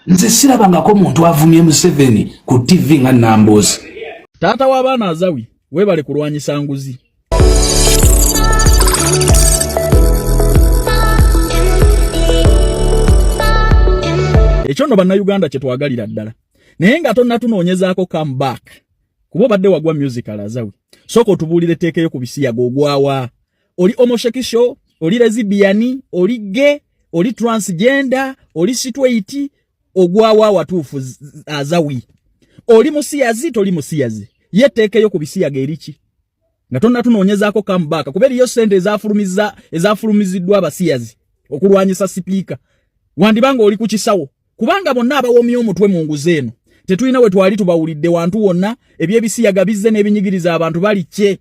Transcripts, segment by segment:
Nze sirabangako muntu avumye Museveni ku TV nga Nambooze. Taata w'abaana Azawi, weebale kulwanyisa nguzi. Ekyo nno Bannayuganda kye twagalira ddala, naye nga tonnatunoonyezaako come back, kuba obadde wagwa musical. Azawi, sooka otubuulire etteekeyo ku bisiyaga. Ogwawa? Oli homosexual, oli lesbian, oli gay, oli transgender, oli straight? Ogwawa watuufu, Azawi? Oli musiyazi, toli musiyazi? Ye etteekeyo ku bisiyaga eriki nga tonnatunoonyezaako comeback, kuba eriyo ssente ezafulumiziddwa abasiyazi okulwanyisa sipiika. Wandibanga oli ku kisawo, kubanga bonna abawomya omutwe mu nguzi eno tetulina we twali tubawulidde wantu wonna. Ebyebisiyaga bizze n'ebinyigiriza abantu bali kye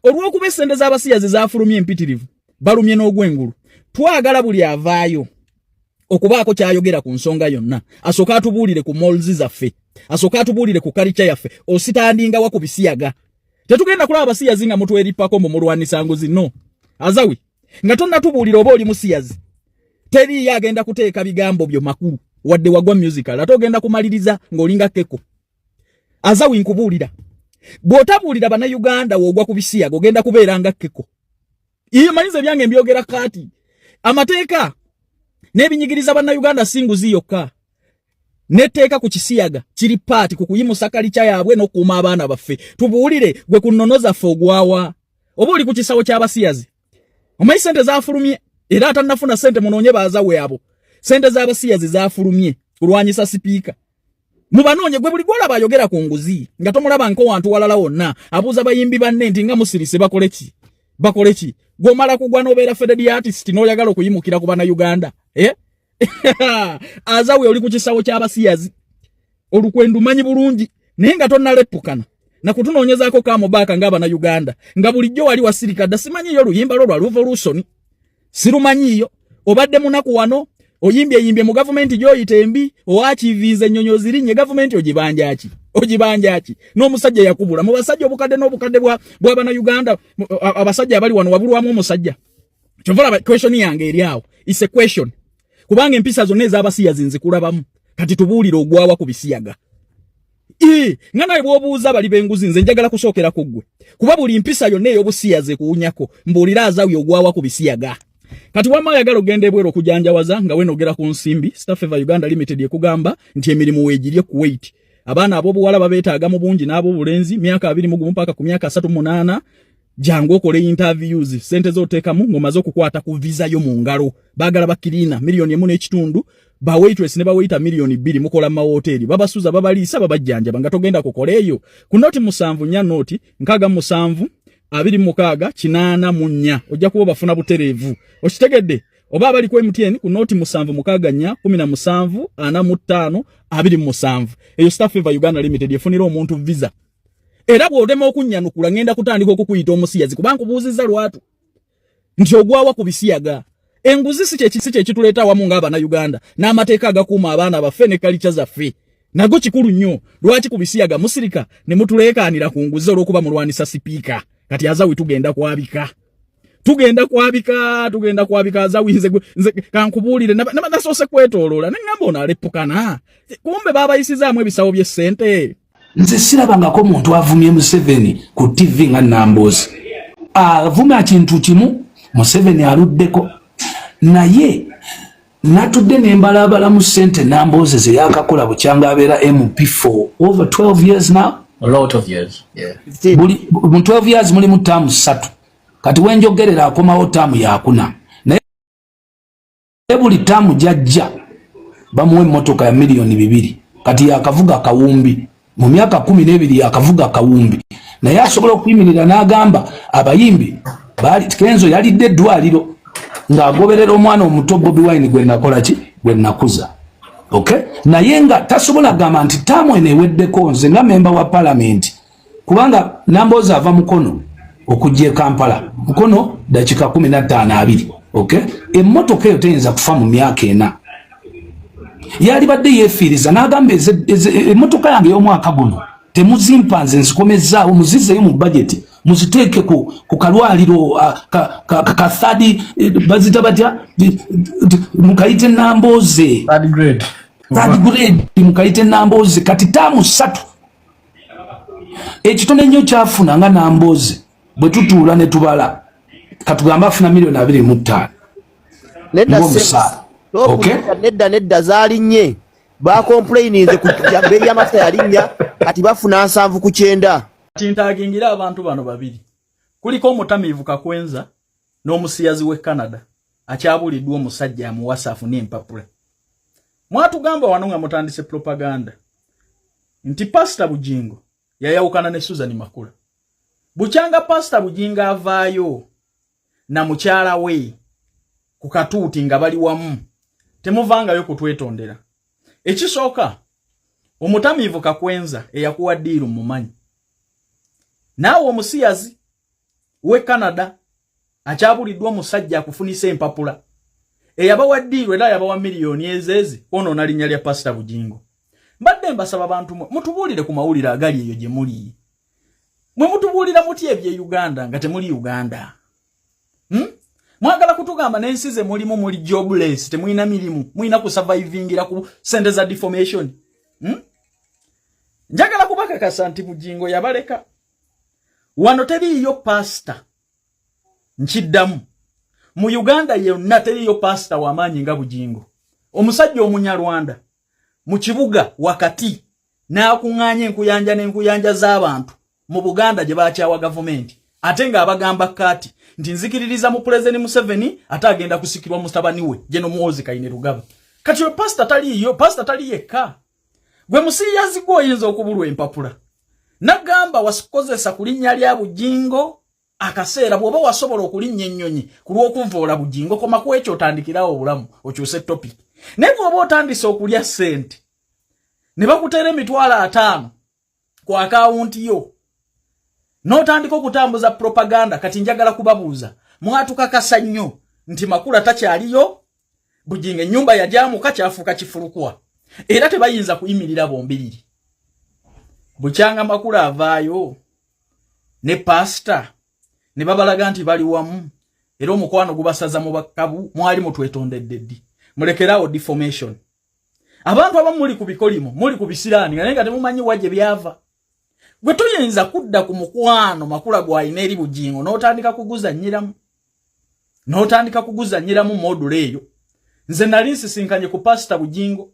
olw'okuba essente z'abasiyazi zafulumye empitirivu, balumye n'ogwengulu. Twagala buli avaayo okubaako kyayogera ku nsonga yonna asooke atubuulire ku morals zaffe, asooke atubuulire ku culture yaffe. Ositandinga wa ku bisiyaga? Tetugenda kulaba basiyazi nga mutwerippako mbu mulwanisa nguzi. No, Azawi, nga tonnatubuulira oba oli musiyazi, teriiyo agenda kuteeka bigambo byo makulu, wadde wagwa musical. Ate ogenda kumaliriza ng'olinga keko. Azawi, nkubuulira, bw'otabuulira Bannayuganda woogwa ku bisiyaga, ogenda kubeera nga keko. Iyo manyiza ebyange mbyogera. Kaati amateeka n'ebinyigiriza Bannayuganda si nguzi yokka, netteeka ku kisiyaga kiri part ku kuyimusa culture yaabwe n'okukuuma abaana baffe. Tubuulire gwe ku nnono zaffe, ogwawa? Oba oli ku kisawo ky'abasiyazi? Omanyi sente zafulumye, era atannafuna sente munoonye baazawe abo. Sente z'abasiyazi zafulumye kulwanyisa sipiika, mubanoonye. Gwe buli gwolaba ayogera ku nguzi nga tomulaba nko wantu walala wonna, abuuza bayimbi banne nti nga musirise, bakole ki, bakole ki? Gwomala kugwa n'obeera faded artist n'oyagala okuyimukira ku Bannayuganda, eh? Azawe, oli ku kisawo ky'abasiyazi, olukwendu manyi bulungi, naye nga tonnalepukana nakutunoonyezaako kamubaaka ng'Abannayuganda, nga bulijjo wali wasirika dda. Simanyiyo oluyimba lwo lwa revolution, sirumanyiyo. Obadde munaku wano, oyimbye yimbye mu gavumenti gy'oyita embi, owakiiviiza ennyonyi ozirinnye. Gavumenti ogibanja ki? Ogibanja ki? N'omusajja yakubula mu basajja obukadde n'obukadde bw'Abannayuganda, abasajja abali wano wabulwamu omusajja. Kyova olaba question yange eri awo, is a question, kubanga empisa zonna ez'abasiyazi nzikulabamu. Kati tubuulire, ogwawa ku bisiyaga? Nga nawe bw'obuuza bali b'enguzi, nze njagala kusookera ku ggwe, kuba buli mpisa yonna ey'obusiyazi ekuwunyako. Mbuulire, Azawi, ogwawa ku bisiyaga? Kati wamma oyagala ogenda ebweru okujanjawaza nga wenogera ku nsimbi, Star Favor Uganda Limited ekugamba nti emirimu weegiri e Kuwait. Abaana ab'obuwala babeetaaga mu bungi n'ab'obulenzi, myaka 21 paka ku myaka 38. Jangu okole interviews, sente z'oteekamu ng'omaze okukwata ku visa yo mu ngalo. Baagala ba cleaner 1.5 miliyoni, ba waitress ne ba waiter 2 miliyoni. Mukola mu mawoteeri, babasuza, babaliisa, babajjanjaba. Nga togenda kukola eyo, ku 074 067 26 84 ojja kuba bafuna butereevu. Okitegedde? Oba abali ku MTN ku 076 4 17 45 27. Eyo Star Favor Uganda Limited efunira omuntu visa. Era bw'olema okunnyanukula, ngenda kutandika okukuyita omusiyazi, kuba nkubuuzizza lwatu nti ogwawa ku bisiyaga. Enguzi si kyekituleeta awamu ng'Abannayuganda, n'amateeka agakuuma abaana baffe ne culture zaffe nago kikulu nnyo. Lwaki ku bisiyaga musirika ne mutuleekaanira ku nguzi olw'okuba mulwanisa sipiika? Kati Azawi, tugenda kwabika, tugenda kwabika, tugenda kwabika. Azawi, nze kankubuulire, nasoose kwetooloola ne ŋŋamba ono alepukana, kumbe baabayisizaamu ebisawo by'essente. Nze sirabangako muntu avumye Museveni ku TV nga Nambooze. Avuma kintu kimu, Museveni aluddeko, naye natudde nembalabalamu ssente Nambooze ze yakakola bukyanga abeera MP for over 12 years now. A lot of years, yeah. Buli mu 12 years mulimu term 3. Kati wenjogerera akomawo term yakuna, naye buli term jajja bamuwa emmotoka ya 2 miliyoni. Kati yakavuga kawumbi mu myaka 12, yakavuga kawumbi, naye asobola okuyimirira n'agamba abayimbi Kenzo yalidde eddwaliro ng'agoberera omwana omuto Bobi Wine gwe nakola ki, gwe nakuza. Okay, naye nga tasobola gamba nti term eno eweddeko, nze nga memba wa palamenti, kubanga Namboozi ava Mukono okujja e Kampala, Mukono dakika 15 20. Okay, emmotoka eyo teyinza kufa mu myaka 4. Yalibadde yeefiiriza n'agamba, "Emmotoka yange ey'omwaka guno temuzimpa, nze nzikomezzaawo, muzizeeyo mu bajeti, muziteeke ku kalwaliro ka third, bazita batya, mukayite Nambooze." Third grade. Third grade mukayite Nambooze. Kati term 3, ekitono ennyo kyafuna nga Nambooze, bwe tutuula ne tubala, katugambe afuna miliyoni 25 Nedda. ng'omusaala. Okay? Nedda, nedda, zaalinnye. Bacomplaininze ku bbeeyi y'amafuta yalinnya, kati bafuna 79. Kati ntaagingira abantu bano babiri. Kuliko omutamiivu Kakwenza n'omusiyazi w'e Canada akyabuliddwa omusajja amuwasa afune empapula. Mwatugamba wano nga mutandise propaganda nti Pasita Bujingo yayawukana ne Susan Makula. Bukyanga Pasita Bujingo avaayo na mukyala we ku katuuti nga bali wamu, temuvangayo kutwetondera. Ekisooka, omutamiivu Kakwenza eyakuwa deal mumanyi. Naawe omusiyazi w'e Canada akyabuliddwa omusajja akufunisa empapula, eyabawa deal era yabawa miliyoni ezeezi kwonoona linnya lya Pasita Bujingo. Mbadde mbasaba bantu mwe mutubuulire ku mawulire agali eyo gye muli. Mwe mutubuulira mutya ebye Uganda nga temuli Uganda? Mwagala kutugamba n'ensi ze mulimu muli jobless, temulina mirimu, mulina kusurvivingira ku sente za defamation? Njagala kubakakasa nti Bujingo yabaleka. Wano teriiyo pasita, nkiddamu, mu Uganda yonna teriiyo pasita w'amaanyi nga Bujingo. Omusajja Omunyarwanda mu kibuga wakati n'akuŋŋaanya enkuyanja n'enkuyanja z'abantu mu Buganda gye bakyawa gavumenti, ate ng'abagamba kaati nti nzikiririza mu Pulezidenti Museveni, ate agenda kusikirwa mutabani we General Muhoozi Kainerugaba. Kati oyo pasita taliiyo, pasita tali yekka. Gwe musiyazi gwe oyinza okubulwa empapula. Nagamba wasikozesa ku linnya lya Bujingo akaseera bw'oba wasobola okulinnya ennyonyi ku lw'okuvoola Bujingo, koma ku ekyo, otandikirawo obulamu, okyuse topic. Naye bw'oba otandise okulya ssente ne bakuteera 50,000 ku akawunti yo n'otandika okutambuza propaganda, kati njagala kubabuuza, mwatukakasa nnyo nti Makula takyaliyo, Bujingo ennyumba yajamuka, kyafuuka kifulukwa, era tebayinza kuyimirira bombiriri. Bukyanga Makula avaayo ne pasita ne babalaga nti bali wamu era omukwano gubasaza mu bakabu, mwali mutwetondedde ddi? Mulekeraawo defamation. Abantu abamu muli ku bikolimo, muli ku bisiraani, naye nga temumanyi wa gye byava. Gwe toyinza kudda ku mukwano Makula gw'alina eri Bujingo n'otandika kuguzannyiramu, n'otandika kuguzannyiramu module eyo. Nze nali nsisinkanye ku Pasita Bujingo.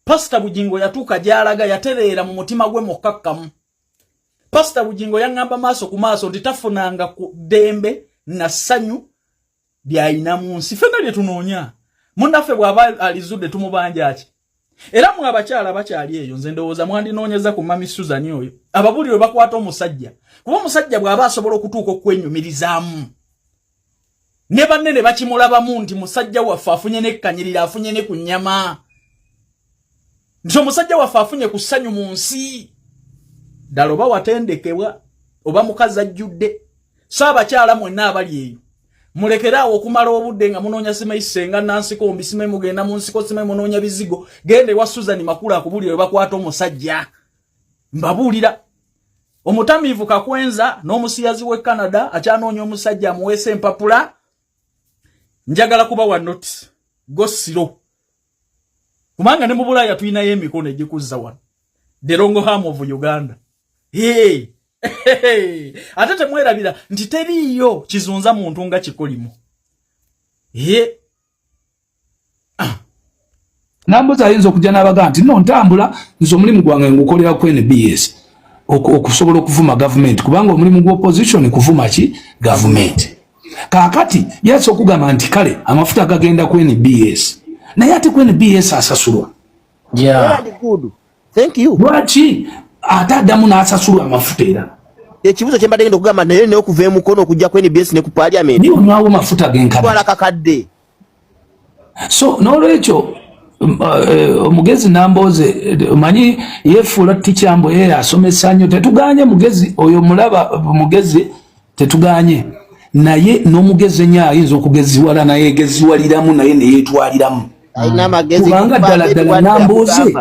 Pasita Bujingo yatuuka gy'alaga, yatereera mu mutima gwe mukkakkamu. Pasita Bujingo yaŋŋamba maaso ku maaso nti tafunanga ku ddembe na ssanyu by'alina mu nsi. Ffenna lye tunoonya, munnaffe bw'aba alizudde tumubanja ki? Era mwe abakyala bakyali eyo, nze ndowooza mwandinoonyeza ku Mami Susan oyo ababulire bakwata omusajja, kuba omusajja bw'aba asobola okutuuka okwenyumirizaamu ne banne ne bakimulabamu nti musajja waffe afunye nekkanyirira, afunye ne ku nnyama, nti omusajja waffe afunye ku ssanyu mu nsi ddala, oba watendekebwa oba mukazi ajjudde. So abakyala mwenna abali eyo, mulekeraawo okumala obudde nga munoonya simanyi senga nansiko mbi, simanyi mugenda mu nsiko, simanyi munoonya bizigo. Genda ewa Susan Makula akubuulira we bakwata omusajja. Mbabuulira, omutamiivu Kakwenza n'omusiyazi w'e Canada akyanoonya omusajja amuweesa empapula, njagala kubawa notice, go slow, kubanga ne mu Bulaaya tulinayo emikono egikuzza wano, the long arm of Uganda. Hey! Ate temwerabira nti teriiyo kizunza muntu nga kikolimo. Ye Nambuzi ayinza okujja n'abaga nti no, ntambula nze omulimu gwange ngukolera ku NBS okusobola okuvuma gavumenti, kubanga omulimu gwa opposition kuvuma ki? Gavumenti. Kaakati yasa okugamba nti kale amafuta gagenda ku NBS, naye ate ku NBS asasulwa. Good. Thank you. Lwaki ate addamu n'asasulwa amafuta era? Ekibuzo kye mbadde ngenda okugamba, naye naye okuva emukono okujja ku NBS ne ku parliament, niye onywawo mafuta genkana? Twala kakadde. So n'olwekyo omugezi Nambooze, omanyi yeefuula tikyambo, ye asomesa nnyo. Tetuganye mugezi oyo, mulaba mugezi, tetuganye, naye n'omugezi ennyo ayinza okugeziwala, naye egeziwaliramu, naye neyeetwaliramu. Alina amagezi. Kubanga ddala ddala Nambooze,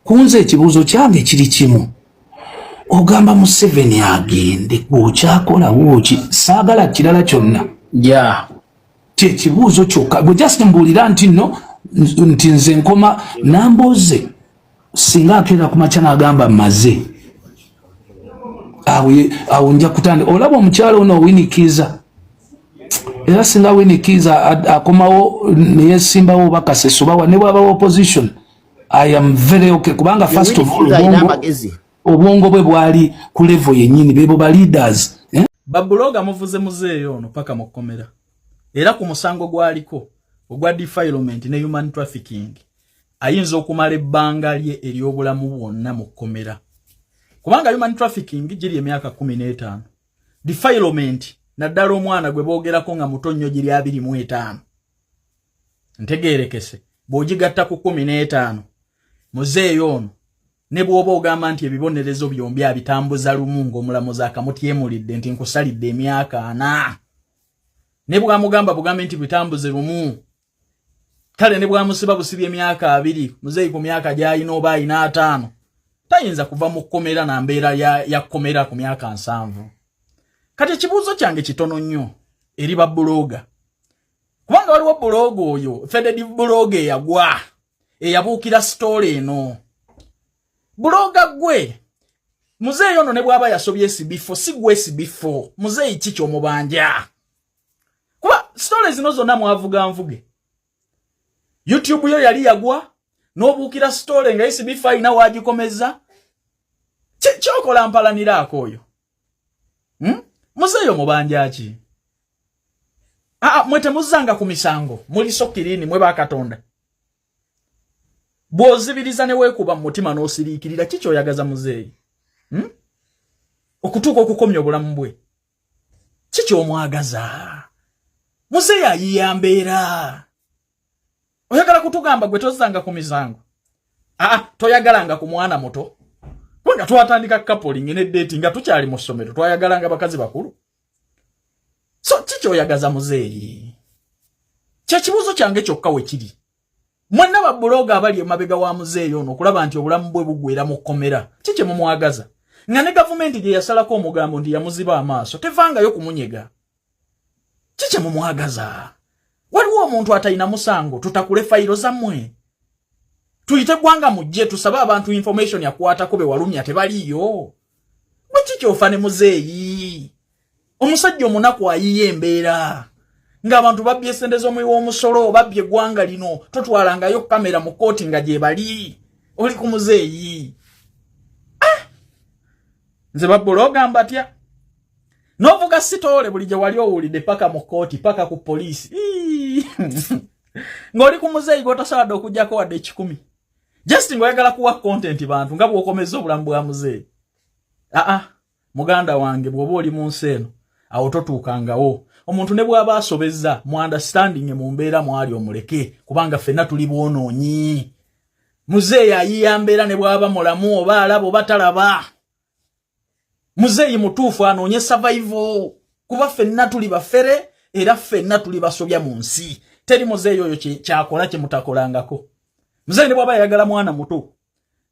kunze ekibuuzo kyange kiri kimu. Ogamba Museveni agende, gweokyakolawo ki? Saagala kirala kyonna, kyekibuuzo kyokka. Gwe just mbuulira nti nno Nti nze nkoma Namboze, singa akeera ku makya n'agamba maze awo, awo nja kutandika. Olaba omukyalo ono owinikiza, era singa winikiza akomawo neyesimbawo oba Kasese oba ne bwabawo opposition, I am very okay, kubanga first of all obwongo bwe bwali ku level yennyini. Bebo ba leaders, eh? Bablogger muvuze muzeeyo ono paka mu kkomera, era ku musango gwaliko ogwa defilement ne human trafficking ayinza okumala ebbanga lye ery'obulamu bwonna mu kkomera, kubanga human trafficking giri emyaka 15, defilement naddala omwana gwe boogerako nga muto nnyo giri 25. Ntegeerekese, bw'ogigatta ku 15, muzeeyo ono ne bw'oba ogamba nti ebibonerezo byombi abitambuza lumu ng'omulamuzi akamutyemulidde nti nkusalidde emyaka 40, ne bwamugamba bugambe nti bitambuze lumu, kale ne bwamusiba busibi emyaka 20, muzeeyi ku myaka gy'alina oba ayina 50 tayinza kuva mu kkomera na mbeera ya kkomera ku myaka 70. Kati ekibuuzo kyange kitono nnyo eri bablogger, kubanga waliwo blogger oyo faded blogger eyagwa eyabuukira story eno. Blogger gwe, muzeeyi ono ne bw'aba yasobye SB4, si gwe SB4, muzeeyi ki ky'omubanja? Kuba story zino zonna mwavuga nvuge. YouTube yo yali yagwa n'obuukira story nga SB4 alina waagikomeza. Kyokola mpalaniraako oyo, Muzeeyi omubanja ki? Aa, mwe temuzzanga ku misango, muli so clean, mwe bakatonda. Bw'ozibiriza ne weekuba mu mutima n'osiriikirira, ki kyoyagaza muzeeyi, Okutuuka okukomya obulamu bwe, ki kyomwagaza muzeeyi? Ayiya mbeera. Oyagala kutugamba gwe tozzanga ku misango? Aa, toyagalanga ku mwana muto, kubanga twatandika coupling ne date nga tukyali mu ssomero, twayagalanga bakazi bakulu. So ki kyoyagaza muzeeyi? Kyekibuuzo kyange kyokka we kiri. Mwenna bablogger abali emabega wa muzeeyi ono okulaba nti obulamu bwe bugwera mu kkomera, ki kye mumwagaza, nga ne gavumenti gye yasalako omugambo nti yamuziba amaaso tevangayo kumunyega? Ki kye mumwagaza? Waliwo omuntu atalina musango? Tutakule fayiro zammwe, tuyite ggwanga mujje tusabe abantu information yakwatako be walumya, tebaliiyo. Bwe kikyofa ne muzeeyi, omusajja omunaku ayiye embeera ng'abantu babbye esente z'omuwi w'omusolo, babbye eggwanga lino. Totwalangayo kamera mu kooti nga gye bali, oli ku muzeeyi. Ah! Nze bablogger mbatya. N'ovuga story buli gye wali owulidde paka mu kooti, paka ku poliisi, ng'oli ku muzeeyi gw'otosoboladde okugjako wadde 100, just ng'oyagala kuwa content bantu nga bw'okomeza obulamu bwa muzeeyi. Aa, muganda wange, bw'oba oli mu nsi eno, awo totuukangawo. Omuntu ne bw'aba asobezza, mu understanding mu mbeera mwali, omuleke, kubanga ffenna tuli bwonoonyi. Muzeeyi ayiya mbeera, ne bw'aba mulamu oba alaba oba talaba. Muzeeyi mutuufu anoonye survival, kuba ffenna tuli bafere era ffenna tuli basobya mu nsi. Teri muzeeyi oyo kyakola kye mutakolangako. Muzeeyi ne bw'aba yayagala mwana muto,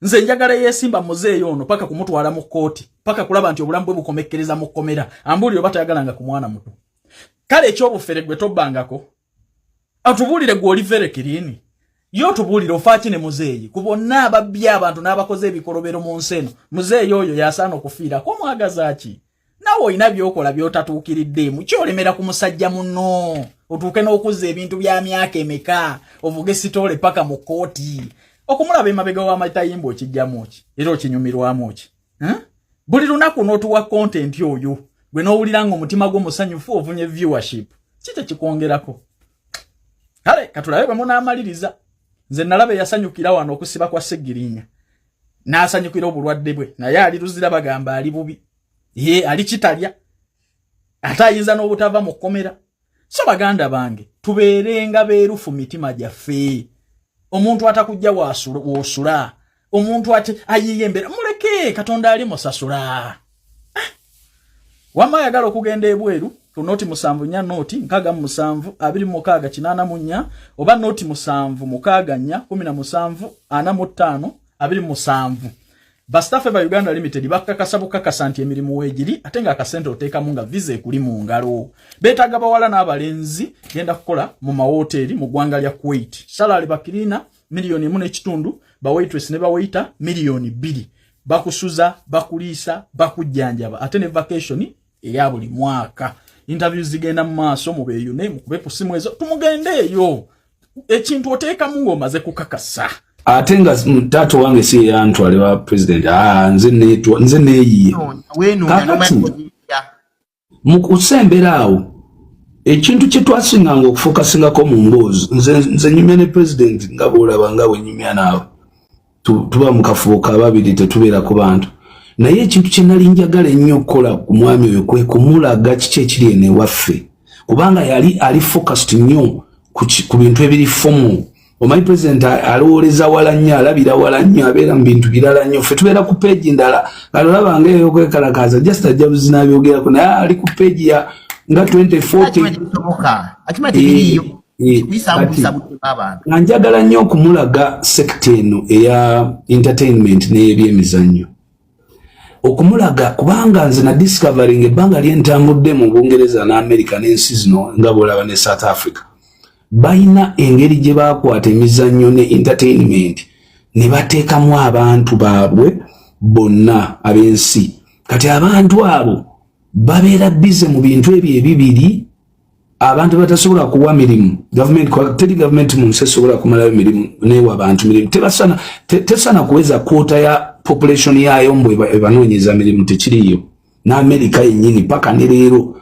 nze njagala yeesimba muzeeyi ono paka kumutwala mu kkooti, paka kulaba nti obulamu bwe bukomekkereza mu kkomera. Ambuulire oba tayagalanga ku mwana muto. Kale ekyobufere gwe tobbangako, atubuulire gwe oli very clean. Ye otubuulire ofaaki ne muzeeyi? Ku bonna ababbye abantu n'abakoze ebikolobero mu nsi eno, muzeeyi oyo yasaana okufiirako. Omwagaza ki? Naawe olina by'okola by'otatuukiriddeemu. Kyolemera ku musajja munno, otuuke n'okuzza ebintu bya myaka emeka, ovuge story paka mu kkooti okumulaba emabega w'amatayimba. Okijjamu ki era okinyumirwamu ki? Buli lunaku n'otuwa content oyo gwe n'owulira nga omutima gwo musanyufu, ovunye viewership. Ki tekikwongerako? Kale katulabe bwe munaamaliriza. Nze nalaba eyasanyukira wano okusiba kwa Segirinya, n'asanyukira obulwadde bwe, naye ali Luzira, bagamba ali bubi, ye ali kitalya, ate ayinza n'obutava mu kkomera. So baganda bange, tubeerenga beerufu mitima gyaffe. Omuntu atakujja woosula, omuntu ate ayiye embeera, muleke, Katonda ali musasula. Ah! Wamma ayagala okugenda ebweru ku 074 067 26 84 oba 076 4 17 45 27. Ba Staff ba Uganda Limited bakakasa bukakasa nti emirimu weegiri, ate ng'akasente oteekamu nga visa ekuli mu ngalo. Beetaaga bawala n'abalenzi genda kukola mu mawoteeri mu ggwanga lya Kuwait. Salary ba cleaner 1.5 miliyoni, ba waitress ne ba waiter 2 miliyoni. Bakusuza, bakuliisa, bakujjanjaba, ate ne vacation eya buli mwaka. Interview zigenda mu maaso, mubeeyune, mukube ku simu ezo, tumugende eyo. Ekintu oteekamu ng'omaze kukakasa. Ate nga taata wange si yeyantwale wa president. Ah, nze neetwa, nze neeyiye. Weenoonya. Kakati n'omanya. Mu kusembera awo, ekintu kye twasinganga okufocusingako mu mboozi, nze nyumya ne president nga bwolaba nga bwe nyumya naawe. Tuba mu kafubo ka babiri, tetubeera ku bantu. Naye ekintu kye nali njagala ennyo okukola ku mwami oyo kwe kumulaga kiki ekiri eno ewaffe, kubanga yali ali focused nnyo ku bintu ebiri formal. Omanyi president alowooleza wala nnyo, alabira wala nnyo, abeera mu bintu birala nnyo. Ffe tubeera ku page ndala. Kale olaba nga eyokwekalakaasa, just ajja buzina abyogerako, naye ali ku page ya nga 2040. Akimanyi tebisoboka, akimanyi tebiriiyo. Kuyisaamu butema abantu. Nga njagala nnyo okumulaga sector eno eya entertainment n'ebyemizannyo, okumulaga, kubanga nze na discovering ebbanga lyentambudde mu Bungereza n'America n'ensi zino nga bwolaba ne South Africa, balina engeri gye bakwata emizannyo ne entertainment ne bateekamu abantu baabwe bonna ab'ensi. Kati abantu abo babeera busy mu bintu ebyo ebibiri. Abantu batasobola kuwa mirimu gavumenti, teri gavumenti mu nsi esobola kumalayo mirimu newa abantu mirimu. Tebasana tesana kuweza quota ya population yaayo mbu ebanoonyeza mirimu, tekiriiyo. N'Amerika yennyini paka ne leero.